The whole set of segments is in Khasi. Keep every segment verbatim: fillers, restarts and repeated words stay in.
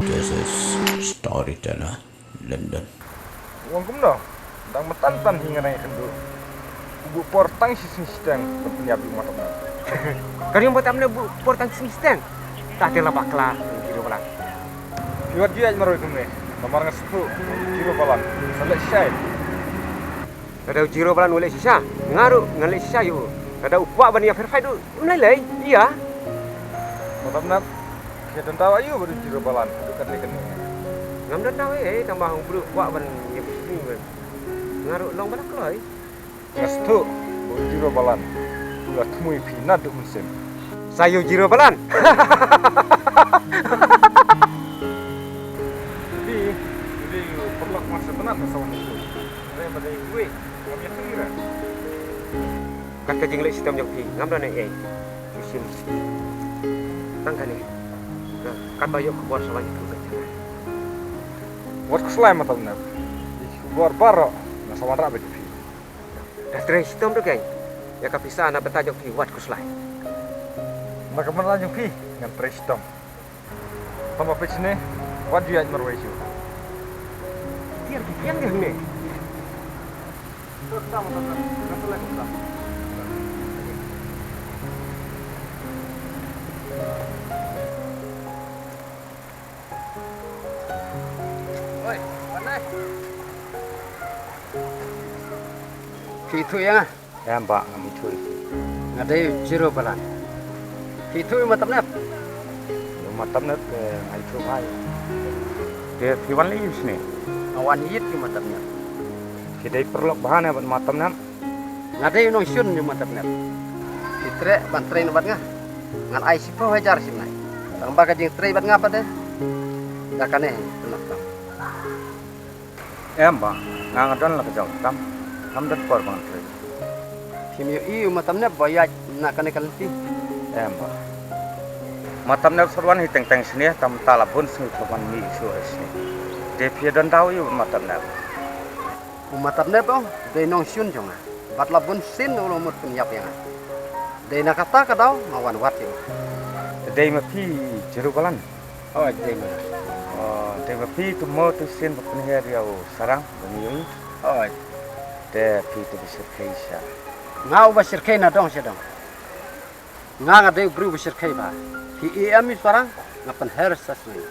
This is Storyteller London. Wan kumno? Dang mynta tan hi nga dang ïakynduh. U buh por tang shi sngi shiteng ban pynïap ïa u Matamnep. Ka ri Matamnep buh por tang shi sngi shiteng. Ta te la bakla u Jiro Balan. Phi wat ju ïaid marwei kumne. Namar nga sngewthuh u Jiro Balan sa leh shisha. Lada u Jiro Balan u leh shisha, nga ruh ngan leh shisha ïa u. Lada u kwah ban ïa fair fight ruh, ym lei lei, ïa. Matamnep, phi don daw aïu bad u Jiro Balan haduh katne katne? Ngam don daw ei ei, tang ba u briew u kwah ban ïa bad nga ruh long ba la kloi. Nga sngewthuh ba u Jiro Balan u la thmu ïa phi naduh mynsiem. Sa ïa u Jiro Balan. Phi, phi dei u paralok marsa tnat na sawan. Re ba dei kuwe, ngam ïathuh ïa re. Kat ka jingleh shitom jong phi, ngam don ei ei. Shu shim tang kane. Ka, katba ïoh khubor sa wan ïathuh beit ïa nga. Wat khuslai Matamnep. Ïa ki khubor baroh nga sa wanrah beit ïa phi. Da trei shitom ruh kein. Ïa ka pisa na bynta jong phi wat khuslai. Na ka bynta jong phi ngan trei shitom. Tang ba phi shane, wat ju ïaid marwei shuh. Tiar ki kiang de hangne. Oi, pandai. Phi ithuh ïa nga? Em bah, ngam ithuh ïa phi. Nga dei u Jiro Balan. Phi ithuh ïa u Matamnep? Ïa u Matamnep, eh, nga ithuh bha ïa u. Te phi wan lei ïa u shane? Nga wan ïit ïa u Matamnep. Phi dei paralok bha ne bad u Matamnep? Nga dei u nongshun ïa u Matamnep. Phi treh ban trei na bad nga. Ngan ai shiphew hajar shim nai. Tang ba ka jingtrei bad nga pat de. Da kane, tang. Em bah, nga nga don la ka jong kam. Ngam don por ban trei. Phim ïohi u Matamnep ba ïaid na kane ka lynti? Em bah. Matamnep shu wan hi teng teng shane, tam ta la bun sngi ka wan mih shuh shane. Te phi don daw ïa u Matamnep? U Matamnep u dei nongshun jong nga. Bad la bun sien u la mut pynïap ïa nga. Dei na kata ka daw nga wan wad ïa u. Te dei ma phi Jiro Balan? Hooid, dei ma nga. Oh, dei ma phi tu mo tu sien ba pynhiar ïa u Sarang ba ngi ïohi? Hooid. Te phi tu ba shyrkhei sha? Nga uba shyrkhei na dong sha dong. Nga nga dei u briew ba shyrkhei bha. Phi ïa em ïa u Sarang nga pynher sa sngi.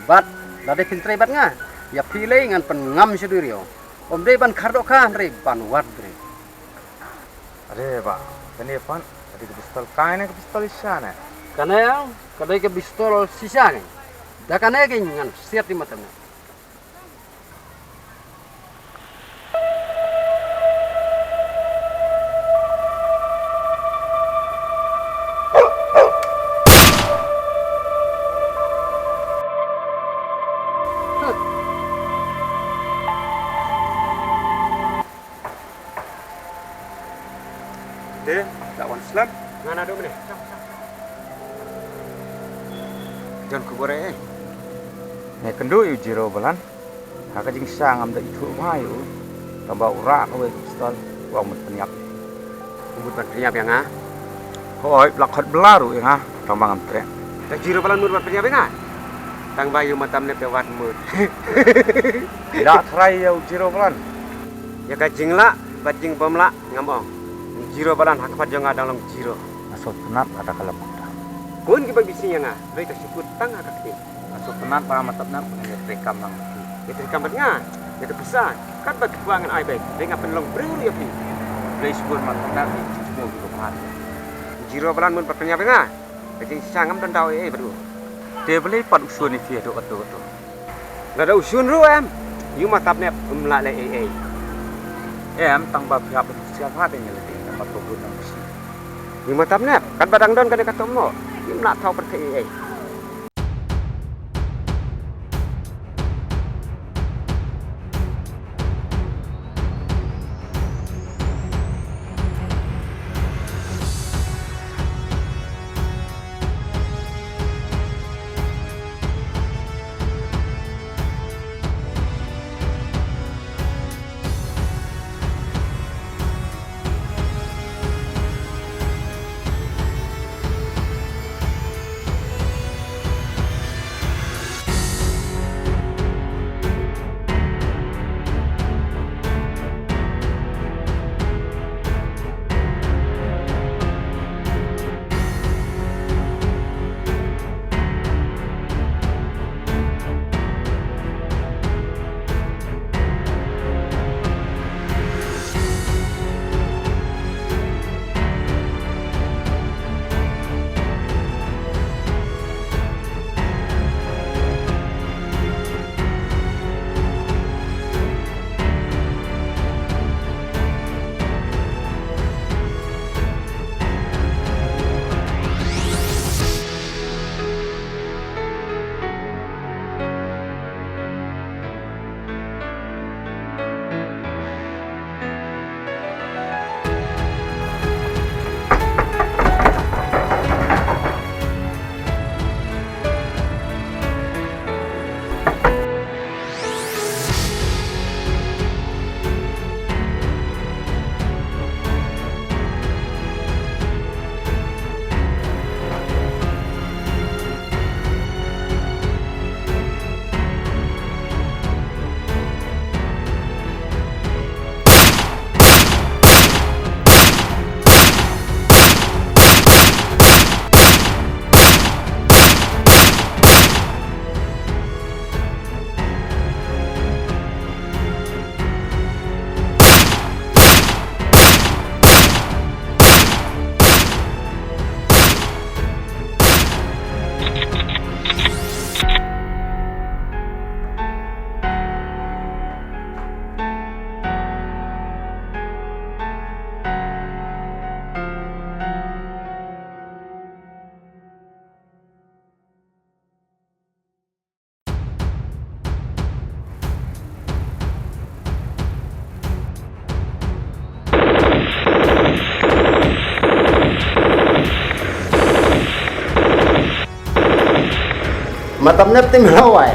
Bad lada phin trei bad nga, ïa phi lei ngan pynngam sha duriaw. Ym dei ban kyrdoh ka hynrei ban wad briew. Are bah, kane pat, ka dei ka pistol kai ne ka pistol shisha ne? Kane, ka dei ka pistol shisha ne. Da kane ka ngan siat ïa u Matamnep. Te, la wan slem. Nga naduh mynne. Jan khubor eh. Nga kynduh ïa u Jiro Balan. Ha ka jingshisha ngam da ithuh bha ïa u. Tang ba u rah kawei ka pistol. Ba u mut pynïap. U mut ban pynïap ïa nga? Hooid, la khot bla ruh ïa nga. Tang ba ngam treh. Te Jiro Balan mut ban pynïap ïa nga? Tang ba ïa u Matamnep te wat mut. Ïa tharai ïa u Jiro Balan. Ïa ka jinglah bad jingbymlah ngam ong. U Jiro Balan ha khmat jong nga dang long jiro. Nga sngewtynnat kata ka lam kata. Khun kiba bishni ïa nga, dei ka shiput tang ha ka ktien. Nga sngewtynnat ba Matamnep ngan ïatrei kam lang bad phi. Ïatrei kam bad nga? Ïa ka pisa katba ki kwah ngan ai beit. Dei nga pynlong briew ruh ïa phi. Dei shibun Matamnep ïa ki jingthmu ki ba bha. Jiro Balan mut ban pynïap ïa nga. Ka jingshisha ngam don daw ei ei bad u. Te balei pat u shun ïa phi haduh katto katto? Lada u shun ruh em, ïa u Matamnep um lah leh ei ei. Em, tang ba phi hap ban husiar bha de ïa lade, namar ba bun nang bisi. Ïa u Matamnep katba dang don kane ka tong mo, ngim lah thaw pyrthei ei ei. Matam nep tim lawai.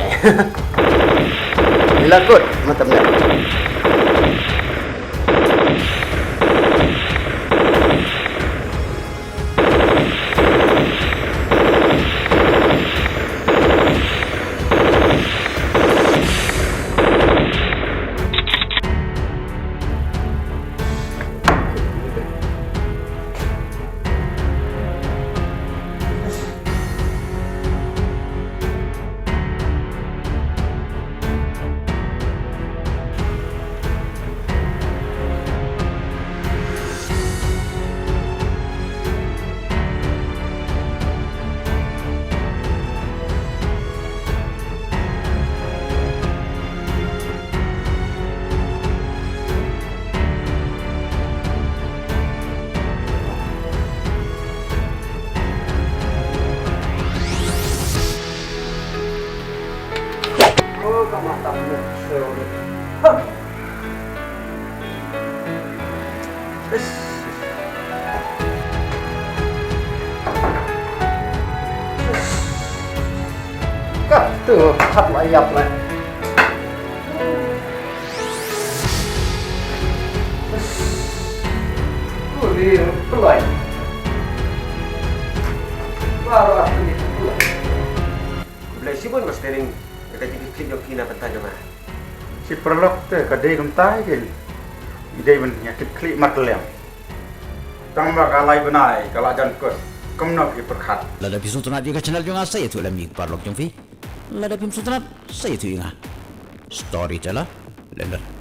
Ila kut, matam nep. Ka tu, hat la ïap la. Kuli pelai. Baru aku ni pelai. Khublei shibun Master Ring, ka jingkitkhlieh jong phi na bynta jong nga. Shi paralok te ka dei kumta hi kin. I dei ban ïa kitkhlieh markylliang. Tang ba ka lai bnai ka la jan kut. Kumno phi pyrkhat? Lada phi sngewtynnat ïa ka channel jong nga sa ïathuh lem ïa ki paralok jong phi. Lada phim sngewtynnat sa ïathuh ïa nga. Storyteller London.